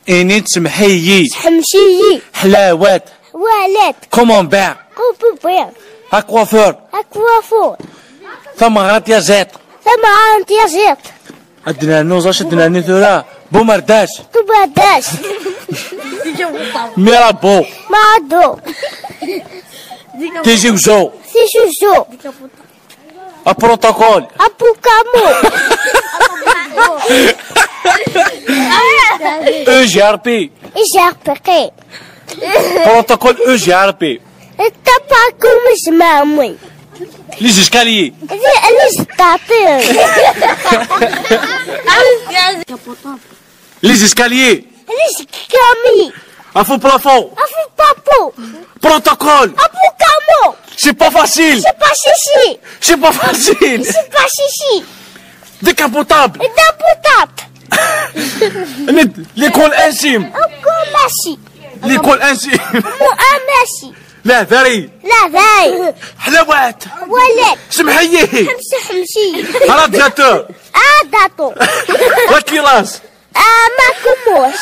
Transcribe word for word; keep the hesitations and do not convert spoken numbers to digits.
Ini-d: "Semḥ-iyi." Seḥmec-iyi. Ḥlawat. Ḥwalat. Kumumbar. Kumumbar. Akwafur. Akwafur. Tameɣra n tyaziḍt. Tameɣra n tyaziḍt. Ad d-nernu, ẓac ad d-nernu tura. Bumerdac. Bumerdac. Mirabeau. Mirabeau. Tizi Uzzu. Tizi Uzzu. Protocole. Apukamo. E G R P. E G R P. Protocole E G R P. Tapakum zmamwi. Les escaliers. Les escaliers. Les escaliers. Les escaliers. Afu plafond. Afu plafond. Protocole. Apukamo. C'est pas facile. C'est pas chichi. C'est pas facile. C'est pas chichi. Décapotable. Décapotable. L'école intime. L'école intime. L'école intime. Mu amasi. La veille. La veille. Ḥlawat. Ḥwalat. Semḥ-iyi. Ḥmec-iyi. Radiateur. Radiateur. La classe. Amakumus.